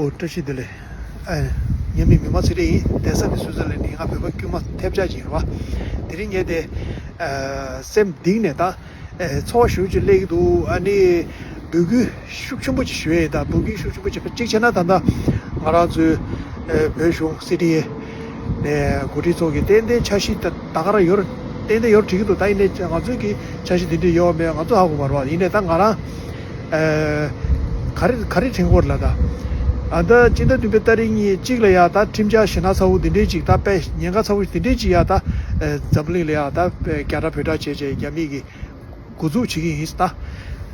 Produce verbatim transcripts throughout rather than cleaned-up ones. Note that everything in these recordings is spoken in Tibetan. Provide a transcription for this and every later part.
ཨོ། བཀྲ་ཤིས་བདེ་ལེགས། ཨ། ངའི་མིང་མི་མང་ཚེ་རིང་ཡིན། གདན་ས་ནི་སུད་སི་ལན་ཡིན། ང་བོད་པ་དཀྱུས་མ་ཐེབས་ཆག་ཅིག་ཡིན་རེད་བ། དེ་རིང་ངས་དེ་ཨ་སེམས་གཏིང་ནས་ད་ཨ་ཚོར་བ་ཞེ་པོ་ཅིག་སླེབས་ཀྱི་འདུག་ཨ་ནི་འབོད་སྐུལ་ཤུགས་ཆེན་པོ་ཅིག་ཞུ་ཡས་ཡིན། ད་འབོད་སྐུལ་ཤུགས་ཆེན་པོ་ཅིག་གཅིག་བྱས་ན། ད་ལྟ་ང་རང་ཚོའི་ཨ་བོད་གཞུང་སི་ཌི་ཨེ་ནས་འགོ་ཁྲིད་ཚོ་གིས་ཏན་ཏན་འཆར་གཞི་ད་ད་ག་རང་ཡོད་རེད། ཏན་ཏན་ཡོད་རེད་བྲིས་ཀྱི་འདུག་ད་ཡིན་ནའི་ང་ཚོའི་གི་འཆར་གཞི་དེ་འདྲ་ཡོད་མེད་ང་ཚོ་ཧ་གོ་མ་རེད་བ། ཡིན་ནའི་ད་ང་རང་ཨ་ག་རེ་ག་རེ་དྲན་གྱི་ཡོད་རེད་ལབ་ད། ཨ་ད་སྤྱི་ཟླ་བདུན་པའི་ཏ་རིག་ཉིན་གཅིག་ལ་ཡ་ད་ཁྲིམས་འཆར་ཞེ་དྲག་ཚ་བོ་དེ་འདྲའི་ཅིག་ད་དཔེ་ཉེན་ཁ་ཚ་བོ་དེ་འདྲའི་ཅིག་ཡ་ད་ཨ་འཛམ་གླིང་ལ་ཡ་ད་རྒྱ་གྲ་བོད་གྲ་བྱས་བྱས་རྒྱ་མི་གི་འགོ་འཛུགས་བྱེད་ཀྱི་ཡིན་ད།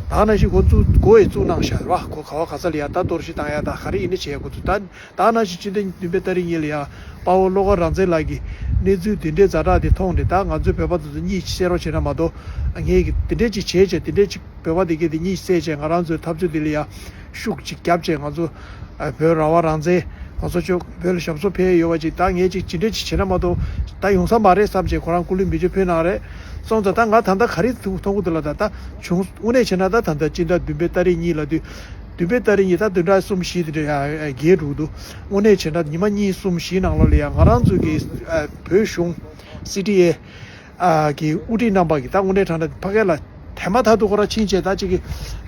ད་ནང་བཞིན་འགོ་བཙུགས་འགོ་ཡི་བཙུགས་གནང་བཞག་རེད་བ། གོ་ག་བ་ག་ས་ལ་ཡ་ད་གཏོར་བཤིག་བཏང་ཡ་ད་ག་རེ་ཡིན་ནའི་བྱེད་ཡ་འགོ་བཙུགས་ད། ད་ནང་བཞིན་སྤྱི་ཟླ་བདུན་པའི་ཏ་རིག་ཉིན་ལ་ཡ་དཔའ་བོ་བློ་དགའ་རང་བཙན་ལགས་ཀྱིས་གནས་ཚུལ་འདི་འདྲའི་ཛ་དྲག་འདི་མཐོང་ནས། ད་ང་ཚོའི་བོད་པ་དེ་ཚོ་གཉིད་སད་རོགས་བྱས་ན་མ་གཏོགས། ངས་ཀྱི་འདི་འདྲས་ཅིག་བྱས་བྱས་འདི་འདྲས་ཅིག་བོད་པ་དེ་གས་དེ་གཉིད་སད་བྱས་ང་རང་ཚོའི་འཐབ་རྩོད་འདི་ལ་ཡ་ཤུགས་ཅིག་བརྒྱབ་བྱས། ང་ཚོ་ཨ་བོད་རང་དབང་རང་བཙན་གོང་ས་མཆོག་བོད་ལ་ཞབས་སོར་ཕེབས་ཡོད་པ་ཅིག་ད་ངས་ཅིག་ཇི་འདྲས་ཅིག་བྱས་ན་མ་གཏོགས་ད་ཡོང་ས་མ་རེད་བསམ་བྱས་ཁོ་རང་སྐུ་ལུས་མེ་མཆོད་ཕུལ་གནང་རེད། སོང་ཙང་ད་ང་ད་ལྟ་ག་རེ་མཐོང་གི་འདུག་ལབ་ད། ད་བྱུང་དངོས་གནས་བྱས་ན་ད་ད་ལྟ་སྤྱི་ཟླ་བདུན་པའི་ཏ་རིག་གཉིས་ལ་དུས། བདུན་པའི་ཏ་རིག་ཉིན་ད་བདུན་ཕྲག་གསུམ་བཞི་དེ་འདྲ་ཡ་བརྒལ་འགྲོ་གི་འདུག་དངོས་གནས་བྱས་ན་ཉི་མ་གཉིས་གསུམ་བཞིའི་ནང་ལོགས་ལ་ཡ་ང་རང་ཚོ་གི་ཨ་བོད་གཞུང་སི་ཌི་ཨེ་ཨ་གི་དབུ་ཁྲིད་རྣམ་པ་གིས་ད་དངོས་གནས་དྲང་གནས་ཕ་གི་ལ་དེ་མ་ཐག་ཏུ་ཁོ་རང་ཕྱིན་བྱས། ད་ཅིག་གི་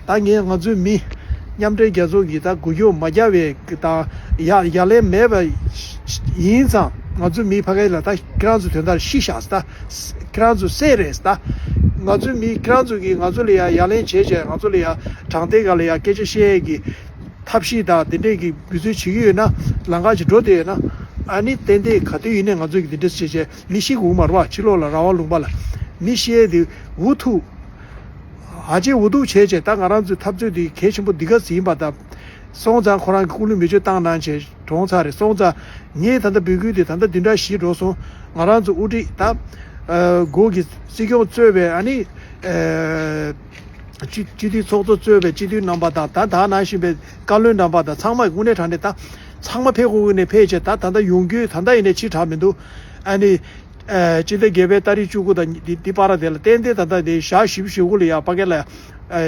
ད་ངས་ང་ཚོའི་མི་མཉམ་འབྲེལ་རྒྱལ་ཚོགས་ཀྱིས་ད་འགུལ་སྐྱོད་མ་བརྒྱབ་པའི་ད་ཡ་ཡ་ལན་མེད་པ་ཡིན་ཙང་། ང་ཚོའི་མི་ཕ་གི་ལ་ད་ཁྱེད་རང་ཚོ་དོན་དག་ཤི་ཤག་ད། ཁྱེད་རང་ཚོ་བསད་རེད་ད། ང་ཚོའི་མི་ཁྱེད་རང་ཚོ་གིས་ང་ཚོ་ལ་ཡ་ཡ་ལན་བྱས་བྱས། ང་ཚོ་ལ་ཡ་དྲང་བདེན་སྒང་ལ་ཡ་སྐད་ཆ་བཤད་ཡས་ཀྱི་ཐབས་ཤེས་དང་དེ་འདྲས་ཀྱི་འབད་རྩོལ་བྱེད་ཀྱི་ཡོད་ན། ལམ་ཁ་ཅིག་འགྲོ་བསྡད་ཡོད་ན། ཨ་ནི་ཏན་ཏན་ག་དུས་ཡིན་ནའི་ང་ཚོ་གིས་དེ་འདྲས་བྱས་བྱས་མི་ཤི་དགོས་མ་རེད་བ། ཕྱི་ལོགས་ལ་རང་དབང་ལུང་པ་ལ་མི་ཤི་ཡས་དེ་འུ་ཐུག་ཧ་ཅང་འུ་ཐུག་བྱས་བྱས། ད་ང་རང་ཚོའི་འཐབ་རྩོད་འདི་གལ་ཆེན་པོ་འདི་ག་ཙམ་ཡིན་པ་དང་། སོང་ཙང་ཁོ་རང་གི་སྐུ་ལུས་མེ་མཆོད་བཏང་གནང་བྱས་གྲོངས་ཚར་རེད། སོང་ཙང་ངས་ད་ལྟ་འབོད་སྐུལ་དེ་ད་ལྟ་བདུན་ཕྲག་བཞི་འགྲོ་སོང་། ང་རང་ཚོ་དབུ་ཁྲིད་ད་ཨ་འགོ་གི་སྲིད་སྐྱོང་གཙོས་པའི་ཨ་ནི་ཨ་སྤྱི་སྤྱི་འཐུས་ཚོགས་གཙོ་གཙོས་པའི་སྤྱི་འཐུས་རྣམ་པ་དང་། ད་ད་ནང་བཞིན་པའི་བཀའ་བློན་རྣམ་པ་དང་། ཚང་མ་དངོས་གནས་དྲང་གནས་ད་ཚང་མ་ཕེབས་དགོས་ཀྱི་ནས་ཕེབས་བྱས། ད་ད་ལྟ་ཡོང་རྒྱུའི་ད་ལྟ་ཡིན་ནའི་ཕྱི་དྲགས་མི་འདུག་ཨ་ནི་ཨ་སྤྱི་ཟླ་བརྒྱད་པའི་ཏ་རིག་བཅུ་དགུ་དང་འདི་འདི་བར་དེ་ལ་ཏན་ཏན་ད་ལྟ་དེ་ཞག་བཞི་བཅུ་ཞེ་དགུ་ལ་ཡ་ཕ་གི་ལ་ཨ་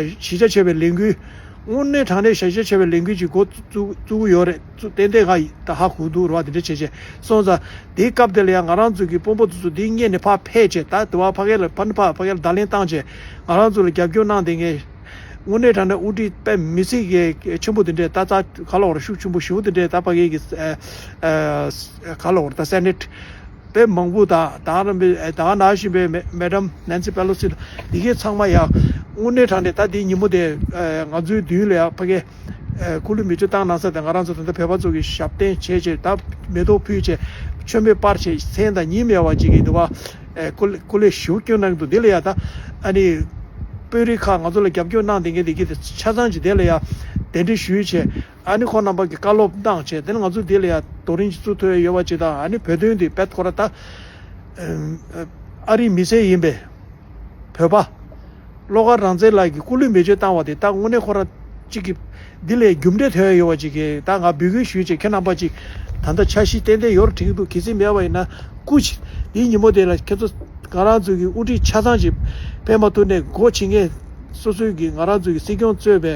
གཞིས་ཆགས་ཆེ་བའི་ལས་འགུལ། དངོས་གནས་དྲང་གནས་གཞིས་ཆགས་ཆེ་བའི་ལས་འགུལ་ཅིག་འགོ་བཙུགས་བཙུགས་ཀྱི་ཡོད་རེད། བཙུགས་ཏན་ཏན་ང་ད་ཧ་གོ་འདུག་རེད་བ། དེ་འདྲ་བྱས་བྱས་སོང་ཙང་དེའི་སྐབས་དེ་ལ་ཡང་ང་རང་ཚོ་གི་དཔོན་པོ་དེ་ཚོ་དེའི་སྔོན་ནས་ཕར་ཕེབས་བྱས། ད་དེ་བ་ཕ་གི་ལ་ཕ་ནི་ཕ་ཕ་གི་ལ་བརྡ་ལན་བཏང་བྱས། ང་རང་ཚོ་ལ་རྒྱབ་སྐྱོར་གནང་བསྡད་མཁན་དངོས་གནས་དྲང་གནས་དབུ་ཁྲིད་དཔེ་མི་སྲིད་ཀྱི་ཆེན་པོ་དེ་འདྲས། ད་ད་ག་ལ་བར་ཤུགས་ཆེན་པོ་ཞེ་པོ་དེ་འདྲས། ད་ཕ་གི་གི་ཨ་ཨ་ག་ལ་བར་ད་སེ་ནེ་ཊི་དཔེ་མང་པོ་དང་། ད་རང་པའི་ད་ནང་བཞིན་པའི་མེ་མེ་ཌམ་ནན་སི་པེ་ལོ་སི་འདི་གའི་ཚང་མ་ཡང་དངོས་གནས་དྲང་གནས་ད་འདི་ཉིན་མོ་དེ་ཨ་ང་ཚོའི་མདུན་ལ་ཡང་ཕ་གི་ཨ་སྐུ་ལུས་མེ་མཆོད་བཏང་གནང་ས་དེ། ང་རང་ཚོ་ད་ལྟ་བོད་པ་ཚོ་གིས་ཞབས་བརྟན་བྱས་བྱས། ད་མེ་ཏོག་ཕུལ་བྱས། མཆོད་མེ་སྤར་བྱས། མཚན་དང་ཉིན་མེད་པ་ཅིག་གི་འདུག་བ། ཨ་སྐུ་ལས་སྐུ་ལས་ཞུ་སྐྱོན་གནང་འདུག་འདི་ལ་ཡང་ད་ཨ་ནི་དཔོན་རིགས་ཁག་ང་ཚོ་ལ་རྒྱབ་སྐྱོར་གནང་བསྡད་མཁན་དེ་གི་དེ་ཆ་ཚང་ཅིག་དེ་ལ་ཡང་གདན་འདྲེན་ཞུས་བྱས། ཨ་ནི་ཁོང་རྣམ་པ་གི་བཀའ་སློབ་གནང་བྱས། དེ་ནས་ང་ཚོ་འདི་ལ་ཡང་རྡོ་རིང་ཅིག་བཙུགས་ཐུབ་ཡ་ཡོད་པ་ཅིག་དང་། ཨ་ནི་བོད་དོན་འདི་དཔེ་ཁོ་ར་ད་ཨ་རིའི་མི་སེར་ཡིན་པའི་བོད་པ་བློ་དགའ་རང་བཙན་ལགས་ཀྱི་སྐུ་ལུས་མེ་མཆོད་བཏང་བ་དེ་ད་དངོས་གནས་ཁོ་ར་གཅིག་གི་འདི་ལས་རྒྱུ་འབྲས་ཐོན་ཡ་ཡོད་པ་ཅིག་གི་ད་ང་འབོད་སྐུལ་ཞུས་བྱས། ཁྱེད་རྣམ་པ་ཅིག་ད་ལྟ་འཆར་གཞི་ཏན་ཏན་ཡོད་རེད་དྲན་གྱི་འདུག་གལ་སྲིད་མེད་པ་ཡིན་ན་སྐུ་མཁྱེན། འདིའི་ཉིན་མོ་དེ་ལ་ཁྱེད་ཚོ་ང་རང་ཚོ་གི་དབུ་ཁྲིད་ཆ་ཚང་ཅིག་ཕེབས་མ་ཐུབ་ནས་སྒོ་ཕྱེ་མཁན་སོ་སོའི་གི་ང་རང་ཚོ་གི་སྲིད་སྐྱོང་གཙོས་པའི་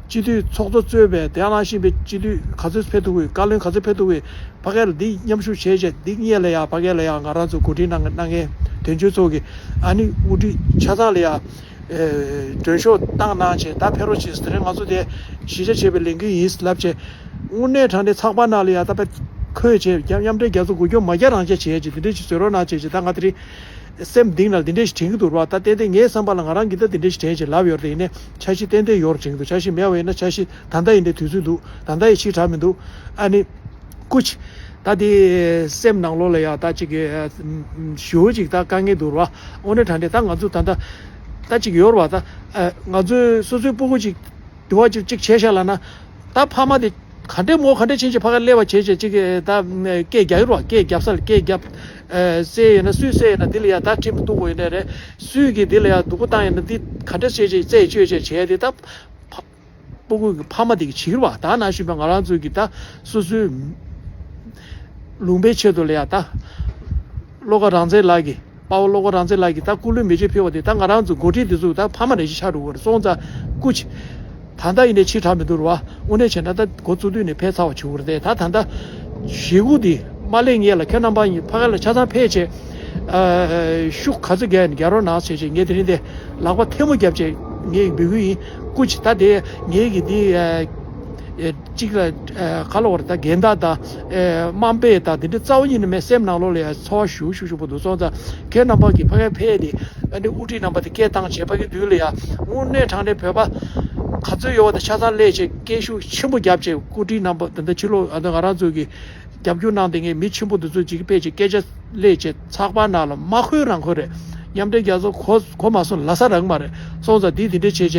སྤྱི་འཐུས་ཚོགས་གཙོ་གཙོས་པའི་དེ་ནང་བཞིན་པའི་སྤྱི་འཐུས་ག་ཚོད་ཕེབས་ཐུབ་ཀྱི། བཀའ་བློན་ག་ཚོད་ཕེབས་ཐུབ་ཀྱི། ཕ་གི་ལ་འདི་མཉམ་ཞུགས་བྱས་བྱས། འདི་སྔོན་ལ་ཡང་ཕ་གི་ལ་ཡང་ང་རང་ཚོ་འགོ་ཁྲིད་གནང་གནང་མཁན་དོན་གཅོད་ཚོ་གི་ཨ་ནི་དབུ་ཁྲིད་ཆ་ཚང་ལ་ཡང་ཨེ་མགྲོན་ཤོག་བཏང་གནང་བྱས། ད་ཕེབས་རོགས་བྱེད། དེ་རིང་ང་ཚོ་དེ་གཞིས་ཆགས་ཆེ་བའི་ལས་འགུལ་ཡིན་ལབ་བྱས། དངོས་གནས་དྲང་གནས་ཚགས་པར་ནང་ལ་ཡང་ད་དཔེ་འཁོད་བྱས། མཉམ་མཉམ་འབྲེལ་རྒྱལ་ཚོགས་འགུལ་སྐྱོད་མ་རྒྱག་རང་བྱས་བྱས་བྱས་དེ་འདྲས་ཞིག་བཟོ་རོགས་གནང་བྱས་བྱས། ད་ང་དེ་རིང་སེམས་གཏིང་ནས་དེ་འདྲས་ཞིག་དྲན་གྱི་འདུག་ར། ད་ཏན་ཏན་ངའི་བསམ་པ་ལ་ང་རང་གིས་ད་དེ་འདྲས་ཞིག་དྲན་བྱས་ལབ་ཡོད་རེད། ཡིན་ནའི་འཆར་གཞི་ཏན་ཏན་ཡོད་རེད་དྲན་གྱི་འདུག་འཆར་གཞི་མེད་པ་ཡིན་ན་འཆར་གཞི་ད་ལྟ་ཡིན་དེ་དུས་ཚོད་འདུག་ད་ལྟ་ཡི་ཕྱི་དྲགས་མི་འདུག་ཨ་ནི་སྐུ་མཁྱེན། ད་དེ་སེམས་ནང་ལོགས་ལ་ཡང་ད་ཅིག་ཨ་ཞེ་པོ་ཅིག་ད་དཀའ་ངལ་འདུག་ར། དངོས་གནས་དྲང་གནས་ད་ང་ཚོ་ད་ལྟ་ད་ཅིག་ཡོད་ར་བ། ད་ཨ་ང་ཚོའི་སོ་སོའི་སྤུ་གུ་ཅིག་དུ་བ་ཅིག་ཅིག་བྱས་ཤག་ལབ་ན། ད་ཕ་མ་དེ་ག་འདྲས་མོ་ག་འདྲས་ཕྱིན་ཅིག་ཕ་ག་སླེབས་པ་བྱས་བྱས་ཅིག་གི་ད་སྐད་རྒྱག་ཡོད་ར་བ། སྐད་རྒྱབ་ས་ལ་སྐད་རྒྱབ། ཨ་བསད་ཡོད་ན་སུས་བསད་ཡོད་ན་འདི་ལ་ཡང་ད་ཁྲིམས་གཏུག་དགོས་ཡོད་ནའི་རེད། སུས་གི་འདི་ལ་ཡང་སྡུག་པོ་བཏང་ཡོད་ན་འདི་ག་འདྲས་བྱས་བྱས་བྱས་དེ་ད་ཕ་སྤུ་གུ་གི་ཕ་མ་དེ་གི་བྱེད་ར་བ། ད་ནང་བཞིན་པ་ང་རང་ཚོ་གི་ད་སོ་སོའི་ལུང་པའི་ཆེད་དུ་ལ་ཡང་ད་བློ་དགའ་རང་བཙན་ལགས་ཀྱི་དཔའ་བོ་བློ་དགའ་རང་བཙན་ལགས་ཀྱིས་ད་སྐུ་ལུས་མེ་མཆོད་ཕུལ་བ་དེ་ད་ང་རང་ཚོ་འགོ་ཁྲིད་དེ་ཚོ་ད་ཕ་མ་རེ་ཞིག་ཆགས་འགྲོ་གི་རེད། སོང་ཙང་སྐུ་མཁྱེན། ད་ལྟ་ཡིན་ནའི་ཕྱི་དྲགས་མི་འདུག་ར་བ། དངོས་གནས་བྱས་ན་ད་འགོ་བཙུགས་དུས་ནས་ཕེབས་ཚར་བ་བྱེད་དགོས་རེད་དེ། ད་ད་ལྟ་ཞེ་དགུ་འདི་མ་སླེབས་སྔོན་ལ་ཁྱོད་རྣམ་པ་གཉིས་ཕ་གི་ལ་ཆ་ཚང་ཕེབས་བྱས། ཨ། ཤུགས་ག་ཚོད་རྒྱག་ཡིན་རྒྱག་རོགས་གནང་ཟེར་བྱས། ངས་དེ་རིང་འདི་ལག་པ་ཐལ་མོ་བརྒྱབ་བྱས་ངས་འབོད་སྐུལ་ཡིན། སྐུ་མཁྱེན། ད་དེ་ངས་ཀྱི་འདི། ཨ། ཨེ། གཅིག་ལ། ཨ། ག་ལབ་དགོས་རེད། ད་འགལ་ཟླ་དང་། ཨེ། དམའ་འབེབས་དང་དེ་འདྲ་རྩ་བ་ཉིད་ནས་མེད། སེམས་ནང་ལོགས་ལ་ཡང་ཚོར་བ་ཞེ་པོ་ཞེ་པོ་ཞེ་པོ་འདུག་སོང་ཙང་ཁྱེད་རྣམ་པ་གིས་ཕ་གིར་ཕེབས་ཏེ། ཨ་ནི་དབུ་ཁྲིད་རྣམ་པ་དེ་སྐད་བཏང་བྱས། ཕ་གི་མདུན་ལ་ཡང་དངོས་གནས་དྲང་གནས་བོད་པ་ག་ཚོད་ཡོད་པ་དང་ཆ་ཚང་སླེབས་བྱས། སྐད་ཤུགས་ཆེན་པོ་བརྒྱབ་བྱས། དབུ་ཁྲིད་རྣམ་པ་དེ་འདྲ་ཕྱི་ལོགས། ཨ། ད་ང་རང་ཚོ་གི་རྒྱབ་སྐྱོར་གནང་བསྡད་མཁན་མི་ཆེན་པོ་དེ་ཚོ་ཅིག་ཕེབས་བྱས་སྐད་ཆ་སླེབས་བྱས། ཚགས་པར་ནང་ལ་མ་འཁོད་རང་འཁོད་རེད། མཉམ་འབྲེལ་རྒྱལ་ཚོགས་གོ་གོ་མ་སོང་། ལབ་ས་རག་མ་རེད། སོང་ཙང་འདི་དེ་འདྲ་བྱས་བྱས་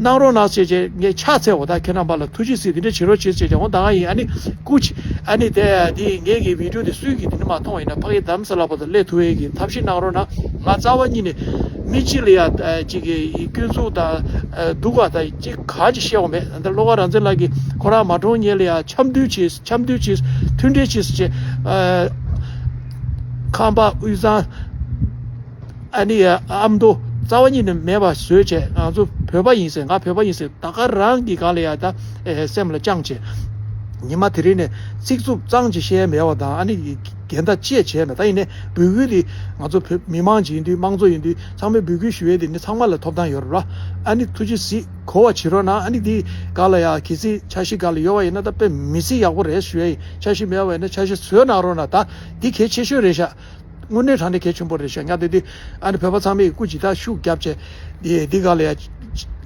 གནང་རོགས་གནང་ཟེར་བྱས་ངས་ཕྱག་འཚལ་བ། ད་ཁྱེད་རྣམ་པ་ལ་ཐུགས་རྗེ་གཟིགས། དེ་འདྲ་བྱེད་རོགས་བྱེད་ཟེར་བྱས། འོ་ད་ང་ཡིན། ཨ་ནི་སྐུ་མཁྱེན། ཨ་ནི་དེ་འདི་ངེད་ཀྱི་བི་ཌིའོ་དེ་སུས་ཀྱིས་དེ་འདྲ་མ་མཐོང་བ་ཡིན་ན། ཕ་གི་རྡ་རམ་ས་ལ་བར་དུ་སླེབས་ཐུབ་ཡས་ཀྱི་ཐབས་ཤེས་གནང་རོགས་གནང་། ང་རྩ་བ་ཉིད་ནས་མི་གཅིག་ལ་ཡ་ཅིག་གི་སྐྱོན་འཛུགས་དང་། ཨ། སྡུག་པ་དང་ཅིག་ག་ཅིག་བཤད་དགོས་མེད། ད་བློ་དགའ་རང་བཙན་ལགས་ཀྱིས་ཁོ་རང་མ་གྲོངས་སྔོན་ལ་ཡ་འཆམ་མཐུན་བྱས། འཆམ་མཐུན་བྱས། མཐུན་འབྲེལ་བྱས་ཟེར་བྱས། ཨ། ཁམས་པ་དབུས་གཙང་ཨ་ནི་ཨ་མདོ་རྩ་བ་ཉིད་ནས་མེད་པ་བཟོས་བྱས། ང་ཚོ་བོད་པ་ཡིན་ཟེར། ང་བོད་པ་ཡིན་ཟེར། ད་ག་རང་གི་སྒང་ལ་ཡ་ད། ཨེ། སེམས་ལ་བཅངས་བྱས། ཉི་མ་དེ་རིང་ནས་ཚིག་རྩུབ་ཙམ་ཅིག་བཤད་མེད་པ་དང་། ཨ་ནི་འགལ་ཟླ་ཅི་ཡང་བྱས་མེད། ད་ཡིན་ནའི་འབོད་སྐུལ་དེ་ང་ཚོ་བོད་མི་མང་ཅིག་ཡིན་དུས། དམངས་གཙོ་ཡིན་དུས། ཚང་མས་འབོད་སྐུལ་ཞུ་ཡས་དེ་ནི་ཚང་མ་ལ་ཐོབ་ཐང་ཡོད་རེད་ལ། ཨ་ནི་ཐུགས་རྗེ་གཟིགས། གོ་བ་བྱེད་རོགས་གནང་། ཨ་ནི་འདི་སྒང་ལ་ཡ་གལ་སྲིད་འཆར་གཞི་སྒང་ལ་ཡོད་པ་ཡིན་ན། ད་དཔེ་མི་སྲིད་ཡག་པོ་རེད་ཞུ་ཡ་ཡིན། འཆར་གཞི་མེད་པ་ཡིན་ན་འཆར་གཞི་བཟོས་གནང་རོགས་གནང་། ད་འདི་གལ་ཆེ་ཤོས་རེད་ཤག་དངོས་གནས་དྲང་གནས་གལ་ཆེན་པོ་རེད་ཤག་ང་དེ་དུས་ཨ་ནི་བོད་པ་ཚང་མས་སྐུ་མཁྱེན་ད་ཤུགས་བརྒྱབ་བྱས། འདི་འདི་སྒང་ལ་ཡ།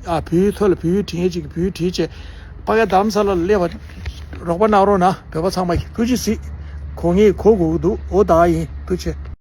ཨ། བོད་ཡིག་ཐོག་ལ་བོད་ཡིག་འབྲི་མཁན་ཅིག་གིས་བོད་ཡིག་བྲིས་བྱས། ཕ་གི་རྡ་རམ་ས་ལ་ལ་སླེབས་པར་རོགས་པ་གནང་རོགས་གནང་། བོད་པ་ཚང་མ་གིས། ཐུགས་རྗེ་གཟིགས། གོ་ངེས་གོ་དགོས་ཀྱི་འདུག་འོ་ད་ཡིན། ཐུགས་རྗེ་ཆེ།